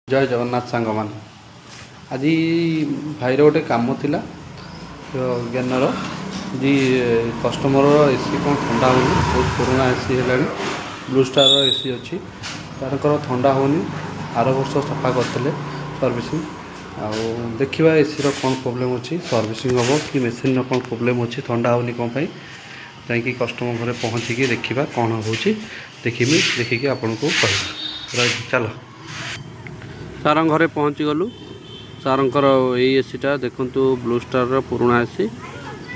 ଜୟ ଜଗନ୍ନାଥ ସାଙ୍ଗମାନେ। ଆଜି ଭାଇର ଗୋଟେ କାମ ଥିଲା ଜ୍ଞାନର ଯେ କଷ୍ଟମରର ଏସି କ'ଣ ଥଣ୍ଡା ହେଉନି। ବହୁତ ପୁରୁଣା ଏସି ହେଲାଣି। ବ୍ଲୁ ଷ୍ଟାରର ଏସି ଅଛି, ତାଙ୍କର ଥଣ୍ଡା ହେଉନି। ଆର ବର୍ଷ ସଫା କରିଥିଲେ ସର୍ଭିସିଂ। ଆଉ ଦେଖିବା ଏସିର କ'ଣ ପ୍ରୋବ୍ଲେମ୍ ଅଛି, ସର୍ଭିସିଂ ହେବ କି ମେସିନ୍ର କ'ଣ ପ୍ରୋବ୍ଲେମ୍ ଅଛି, ଥଣ୍ଡା ହେଉନି କ'ଣ ପାଇଁ। ଯାଇକି କଷ୍ଟମର ଘରେ ପହଞ୍ଚିକି ଦେଖିବା କ'ଣ ହେଉଛି। ଦେଖିବି, ଦେଖିକି ଆପଣଙ୍କୁ କହିବି। ରହିଲି, ଚାଲ। ସାରଙ୍କ ଘରେ ପହଞ୍ଚିଗଲୁ। ସାରଙ୍କର ଏଇ ଏସିଟା ଦେଖନ୍ତୁ, ବ୍ଲୁ ଷ୍ଟାରର ପୁରୁଣା ଏସି।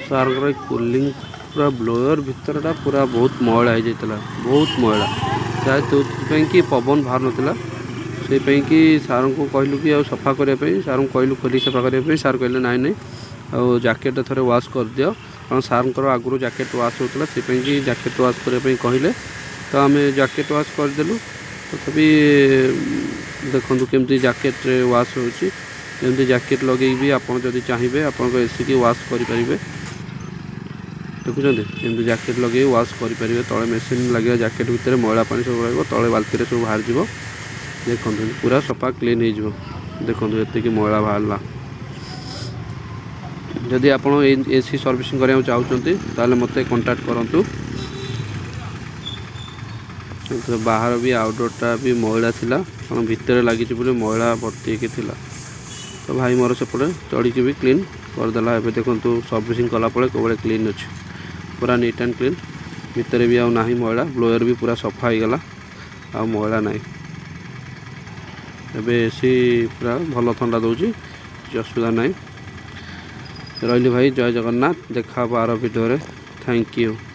ସାରଙ୍କର ଏଇ କୁଲିଂ ପୁରା ବ୍ଲୋୟର ଭିତରଟା ପୁରା ବହୁତ ମଇଳା ହେଇଯାଇଥିଲା, ବହୁତ ମଇଳା, ଯାହା ଯେଉଁଥିପାଇଁ କି ପବନ ବାହାରୁନଥିଲା। ସେଇପାଇଁ କି ସାରଙ୍କୁ କହିଲୁ କି ଆଉ ସଫା କରିବା ପାଇଁ। ସାରଙ୍କୁ କହିଲୁ ଖୋଲିକି ସଫା କରିବା ପାଇଁ। ସାର୍ କହିଲେ, "ନାଇଁ ନାଇଁ, ଆଉ ଜ୍ୟାକେଟ୍ ଥରେ ୱାଶ୍ କରିଦିଅ।" କାରଣ ସାରଙ୍କର ଆଗରୁ ଜ୍ୟାକେଟ୍ ୱାଶ୍ ହେଉଥିଲା। ସେଇପାଇଁ କି ଜ୍ୟାକେଟ୍ ୱାଶ୍ କରିବା ପାଇଁ କହିଲେ। ତ ଆମେ ଜ୍ୟାକେଟ୍ ୱାଶ୍ କରିଦେଲୁ। ତଥାପି ଦେଖନ୍ତୁ କେମିତି ଜ୍ୟାକେଟ୍ରେ ୱାଶ୍ ହେଉଛି। ଏମିତି ଜ୍ୟାକେଟ୍ ଲଗେଇକି ବି ଆପଣ ଯଦି ଚାହିଁବେ, ଆପଣଙ୍କ ଏସିକି ୱାଶ୍ କରିପାରିବେ। ଦେଖୁଛନ୍ତି, ଏମିତି ଜ୍ୟାକେଟ୍ ଲଗେଇ ୱାଶ୍ କରିପାରିବେ। ତଳେ ମେସିନ୍ ଲାଗିବା ଜ୍ୟାକେଟ୍ ଭିତରେ ମଇଳା ପାଣି ସବୁ ରହିବ, ତଳେ ବାଲ୍ଟିରେ ସବୁ ବାହାରିଯିବ। ଦେଖନ୍ତୁ, ପୁରା ସଫା କ୍ଲିନ୍ ହେଇଯିବ। ଦେଖନ୍ତୁ, ଏତିକି ମଇଳା ବାହାରିଲା। ଯଦି ଆପଣ ଏଇ ଏସି ସର୍ଭିସିଂ କରିବାକୁ ଚାହୁଁଛନ୍ତି, ତାହେଲେ ମୋତେ କଣ୍ଟାକ୍ଟ କରନ୍ତୁ। ବାହାର ବି ଆଉଟଡୋରଟା ବି ମଇଳା ଥିଲା, କାରଣ ଭିତରେ ଲାଗିଛି ବୋଲି ମଇଳା ଭର୍ତ୍ତି ହେଇକି ଥିଲା। ତ ଭାଇ ମୋର ସେପଟେ ଚଢ଼ିକି ବି କ୍ଲିନ୍ କରିଦେଲା। ଏବେ ଦେଖନ୍ତୁ, ସର୍ଭିସିଂ କଲା ପରେ କେଉଁଭଳିଆ କ୍ଲିନ୍ ଅଛି, ପୁରା ନିଟ୍ ଆଣ୍ଡ କ୍ଲିନ୍। ଭିତରେ ବି ଆଉ ନାହିଁ ମଇଳା। ବ୍ଲୋୟର ବି ପୁରା ସଫା ହେଇଗଲା, ଆଉ ମଇଳା ନାହିଁ। ଏବେ ଏସି ପୁରା ଭଲ ଥଣ୍ଡା ଦେଉଛି, କିଛି ଅସୁବିଧା ନାହିଁ। ରହିଲି ଭାଇ, ଜୟ ଜଗନ୍ନାଥ। ଦେଖା ହେବ ଆର ଭିଡ଼ିଓରେ। Thank you.